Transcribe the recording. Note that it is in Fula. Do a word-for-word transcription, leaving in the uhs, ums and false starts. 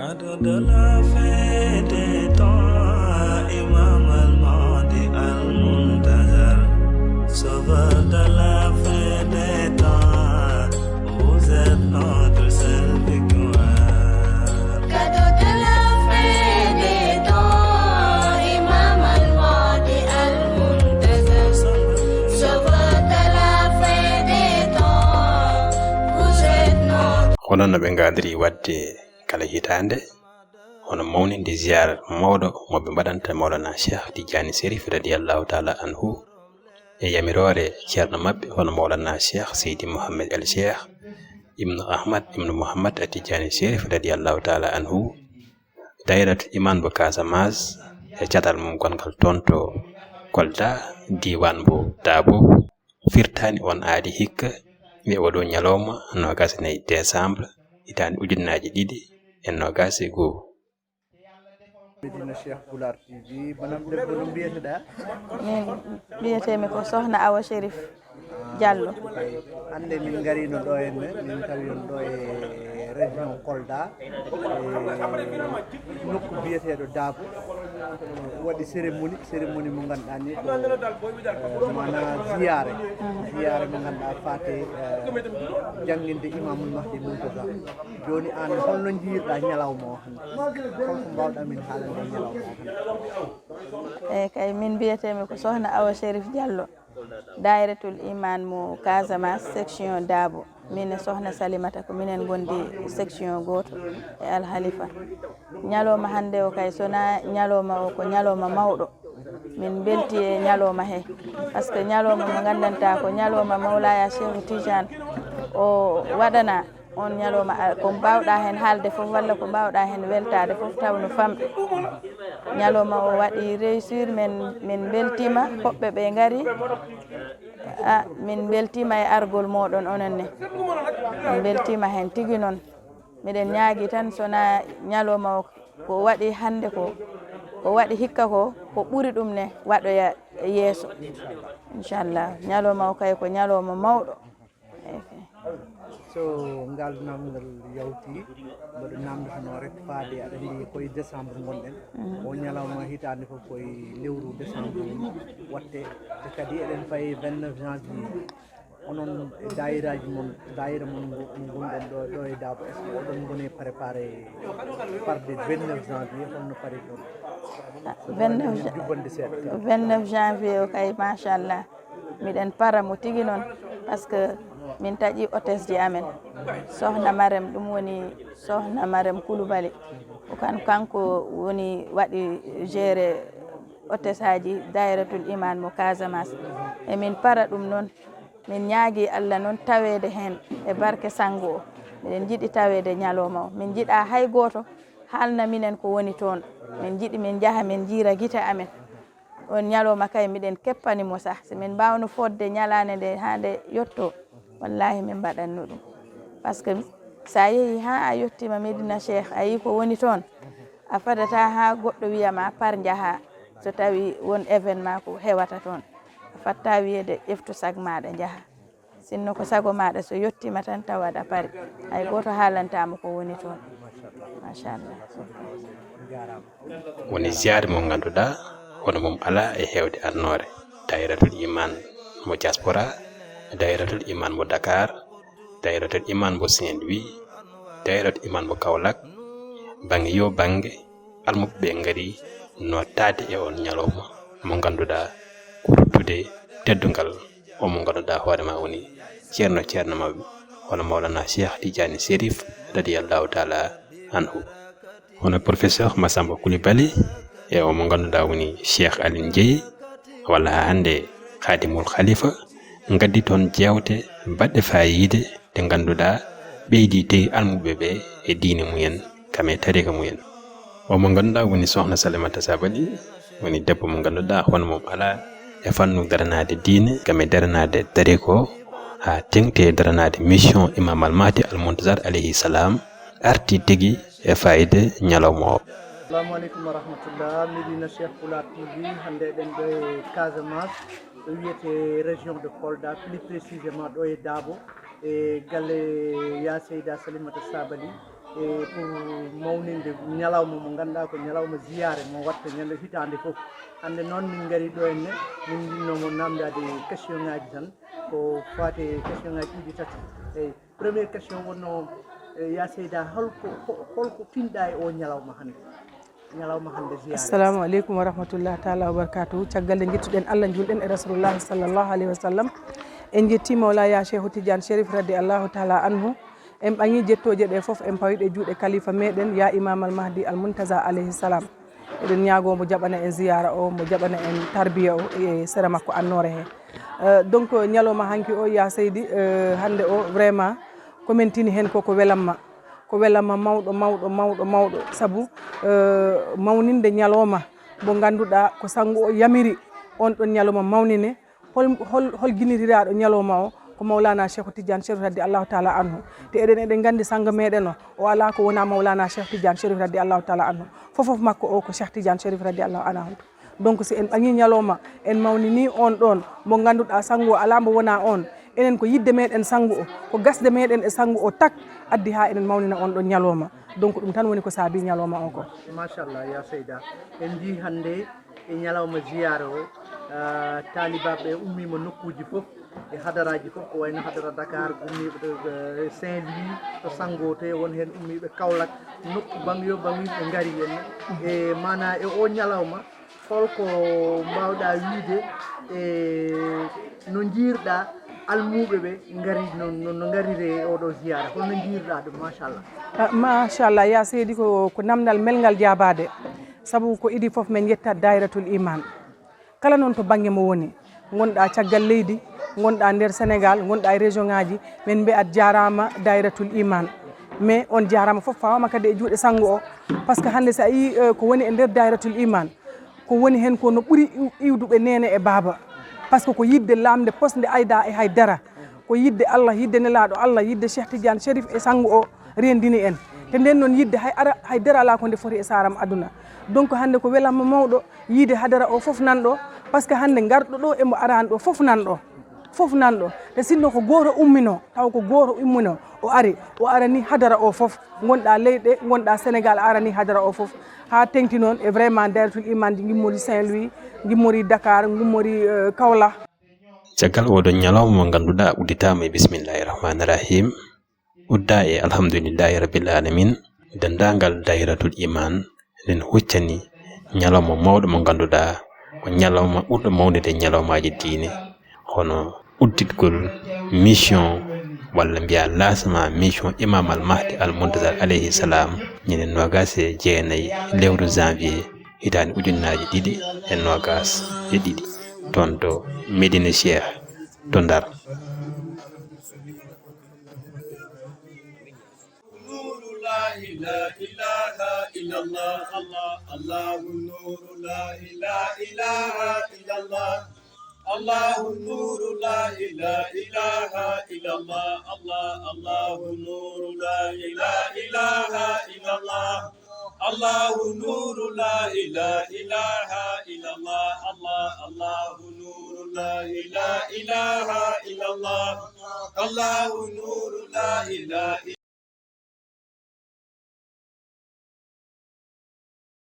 De la fin des temps, Imam Al-Mahdi Al-Muntazar, sauveur de la fin des temps, vous êtes notre seule victoire. Cadeau de la fin des temps, Imam Al-Mahdi Al-Muntazar, sauveur de la fin des temps, vous êtes notre Hono no ɓe ngaadiri waɗde kala hitaande, hono mawninde ziyaara mawɗo mo ɓe mbaɗanta Mawlana Cheikh Tidiane Serif radiyallahu taala anhu, e yamiroore ceerno maɓɓe hono Mawlana Cheikh Seydi Mouhamed El Cheikh Ibnu Ahmad Ibnu Mouhammad Tidiane Serif radiyallahu taala anhu, Dairatul Iman mo Casamance e catal mum gongal toon to Kolda, diiwaan mo Dabo, firtaani on aadi hikka e oɗo ñalawma noogaas e nayi décembre hitaande ujunnaaji ɗiɗi e noogaas e goo. Medina Cheikh Pulaar T V, banam debbo, no mbiyeteɗaa? Min mbiyeteemi ko Sohna Awa Chérif Diallo. Kay, hannde min ngariino ɗo henne, min tawi on ɗo e région Kolda, e nokku biyeteeɗo Dabo. Waɗi cérémonie, cérémonie mo ngannduɗaa ni ko, eh, mana ziyaare. Ziyaare mo ngannduɗaa faate, eh, jannginde Imamul Mahdi Muntaza. Jooni aan, holno njiyirɗaa ñalawma o hannde? Holko mbaawɗaa min haalande e ñalawma o hannde? Eey kay, min mbiyeteemi ko Sohna Awa Chérif Diallo, Dairatul Iman mo Casamance, section Dabo. Min e Sohna Salimata ko minen ngondi section gooto e Al Halifa. Ñalawma hannde o kay, so na ñalawma o, ko ñalawma mawɗo. Min mbelti e ñalawma he, parce que ñalawma mo nganndantaa ko ñalawma Mawlaya Cheikh Tidiane o waɗanaa. On ñalawma, a, ko mbaawɗaa heen haalde fof walla ko mbaawɗaa heen weltaade fof taw no famɗi. Ñalawma o waɗi réussir, min, min mbeltiima, hoɓɓe ɓe ngari. A, min mbeltiima e argol mooɗon onon ne. Min mbeltiima heen tigi noon. Miɗen ñaagii tan so na ñalawma o ko waɗi hannde ko, ko waɗi hikka ko, ko ɓuri ɗum ne waɗoya yeeso. Inchallah. Ñalawma o kay ko ñalawma mawɗo. Eey kay. So ngal namdal yawti, mboɗo namdotonoo rek faade, aɗa anndi ko e décembre ngonɗen. Mhm. O ñalawma hitaande fof ko e lewru décembre watte, te kadi eɗen payi vingt-neuf janvier. Onon e daayiraaji mon, daayira mon ngo, mo ngonɗon ɗo, ɗo e Dabo, est-ce que oɗon ngoni préparé farde vingt-neuf janvier, holno pari ɗon? Ah, vingt-neuf ja-, jubbande seeɗa. Vingt-neuf janvier o kay, machallah. Miɗen para mo tigi noon, parce que min taƴi hôtesse ji amen. Sohna Marem, ɗum woni Sohna Marem Koulibaly. Ko kan-, kanko woni waɗi géré hôtesse aji Dairatul Iman mo Casamance. E min para ɗum noon, min ñaagi Allah noon taweede heen e barke sanngo o. Miɗen njiɗi taweede ñalawma o. Min njiɗa hay gooto haalna minen ko woni toon. Min njiɗi min njaha min njiira gite amen. On ñalawma kay, miɗen keppani mo sah. Si min mbaawno fodde ñalaande nde haa nde yetto, wallaahi min mbaɗanno ɗum. Parce que so a yehii haa a yettiima Medina Cheikh, a yii ko woni toon, a fadataa haa goɗɗo wiya ma par njahaa, so tawii won événement ko hewata toon. A fattaa wiyeede ƴeftu sac maaɗa njahaa. Sinno ko sago maaɗa, so yettiima tan tawa aɗa pari. Hay gooto haalantaa mo ko woni toon. Machallah. Woni ziyaare mo ngannduɗaa hono mum alaa e heewde arnoore. Dairatul Iman mo diaspora, Dairatul Iman mo Dakar, Dairatul Iman mo Saint-Louis, Dairatul Iman mo Kaolack, bannge yo bannge, almuɓɓe ɓe ngari nootaade e on ñalawma mo ngannduɗaa ko ruttude teddungal o mo ngannduɗaa hoore ma woni ceerno ceerno maɓɓe, hono Mawlana Cheikh Tidiane Chérif radiyallahu taala anhu. Hono professeur Massamba Coulibaly e o mo ngannduɗaa woni Cheikh Aline Dieye, walla haa hannde Khadimul Khalifa, ngaddi toon jeewte baɗɗe faayiida ɗe ngannduɗaa ɓeydi tigi almuɓɓe ɓe e diine mumen, kam e tariika mumen. O mo ngannduɗaa woni Sohna Salimata Sabaly, woni debbo mo ngannduɗaa hono mum alaa e fannu daranaade diine, kam e daranaade tariika o, haa teŋti e daranaade mission Imam Al Mahdi Al Muntazar alayhi salam, arti tigi e faayiida ñalawma o. Assalamu aleykum wa rahmatullah. Medina Cheikh Pulaar T V, hannde eɗen ɗo e Casamance, ɗo wiyetee région de Kolda, plus précisément ɗo e Dabo, e galle Ya Seyda Salimata Sabaly. E pour mawninde ñalawma mo ngannduɗaa ko ñalawma ziyaare mo watta ñande hitaande fof. Hannde noon min ngari ɗo henne, min njinnoomo naamndaade question ngaaji tan, ko faati question ngaaji ɗiɗi tati. Eyi, première question wonno, e, ya Seyda, holko, ho-, holko tinɗa e o ñalawma hannde? Ñalawma hannde ziyaare. Assalamu aleykum wa rahmatullahi taala wa barakatuhu. Caggal nde njettuɗen Allah, njuulɗen e Rasulullahi sallallahu aleyhi wa sallam. En njetti Mawlaya Cheikhu Tidiane Chérif radi Allahu taala anhu. En ɓaŋi jettooje ɗe fof, en pawi ɗe juuɗe kalifa meɗen, ya Imam Al Mahdi Al Muntaza aleyhi salam. Eɗen ñaago mo jaɓana en ziyara o, mo jaɓana en tarbiya o e sera makko annoore he. Euh, donc, ñalawma hanki o, ya seydi, euh, hannde o, vraiment, ko men tini hen ko, ko welamma. Ko welamma mawɗo, mawɗo, mawɗo, mawɗo. Sabu, euh, mawninde ñalawma mo ngannduɗaa ko sanngo o yamiri on ɗon ñalawma mawnine. Hol, hol, hol guinitiraaɗo ñalawma o? Ko Mawlana Cheikh Tidiane Chérif radi Allahu taala anhu. Te eɗen, eɗen nganndi sanngo meɗen o, o alaa ko wonaa Mawlana Cheikh Tidiane Chérif radi Allahu taala anhu. Fof fof makko o ko Cheikh Tidiane Chérif radi Allahu anhu. Donc, si en ɓaŋi ñalawma, en mawnini on ɗon, mo ngannduɗaa sanngo o alaa mbo wonaa on. Enen ko yiɗde meɗen sanngo o, ko gasde meɗen e sanngo o tak addi haa eɗen mawnina on ɗon ñalawma. Donc, ɗum tan woni ko saabi ñalawma o ko. Machallah, ya Seyda. En njii hannde e ñalawma ziyaara o, ah, taalibaaɓe ummiima nokkuuji fof, e hadaraaji fof, ko wayno hadara Dakar, ummiiɓe to, eh, Saint-Louis, to Sanngo, to e won heen ummiiɓe Kaolack, nokku baŋ yo baŋ yimɓe ngari heen. E maanaa e o ñalawma, holko mbaawɗaa wiyde e no njiirɗaa almuuɓe ɓe ngari, no, no, no ngarire e oɗo ziyaara? Holno njiirɗaa ɗum? Machallah. Ah, machallah, ya seydi, ko, ko namdal melngal jaabaade. Sabu ko idii fof men yettat Daayiratul Iman. Kala noon to bannge mo woni, ngonɗaa caggal leydi, ngonɗaa nder Sénégal, ngonɗaa e région ngaaji, men mbi'at jaaraama Daayiratul Iman. Mais on jaaraama fof fawaama kadi e juuɗe sanngo o. Par ce que hannde so a yii, eh, ko woni e nder Daayiratul Iman, ko woni heen ko no ɓuri iw-, iwduɓe neene e baaba. Par ce que ko yiɗde lamnde posnde ayda e hay dara. Ko yiɗde Allah, yiɗde Nelaaɗo Allah, yiɗde Cheikh Tidiane Chérif e sanngo o renndini en. Te nden noon yiɗde hay ara, hay dara alaa ko nde foti e saaram aduna. Donc hannde ko welamma mawɗo yiide hadara o fof nan ɗo, par ce que hannde ngarɗo ɗo e mo araani ɗo fof nan ɗo. Fof nan ɗo. Te sinno ko gooto umminoo, taw ko gooto umminoo, o ari, o arani hadara o fof. Ngonɗaa leyɗe, ngonɗaa Sénégal, a arani hadara o fof. Haa teŋti noon e vraiment Daayiratul Iman ji ngimmori Saint-Louis, ngimmori Dakar, ngimmori, eh, Kaolack. Caggal oɗo ñalawma mo ngannduɗaa udditaama e bismillahi rahmani rahim, udda e alhamdulillahi rabbil alamin, denndaangal Daayiratul Iman nden huccani ñalawma mawɗo mo ngannduɗaa ko ñalawma ɓurɗo mawnude ñalawmaaji diine, hono udditgol mission walla mbiyaa lancement mission Imam Al Mahdi Al Muntazar alayhi salam, ñande noogaas e jeenayi lewru janvier hitaande ujunnaaji ɗiɗi e noogaas e ɗiɗi, toon to Médina Cheikh to Ndar. نور لا إله إلا الله، الله، الله نور لا إله إلا الله. الله نور لا إله إلا الله، الله، الله نور لا إله إلا الله. الله نور لا إله إلا الله، الله، الله نور لا إله إلا الله. الله نور لا إله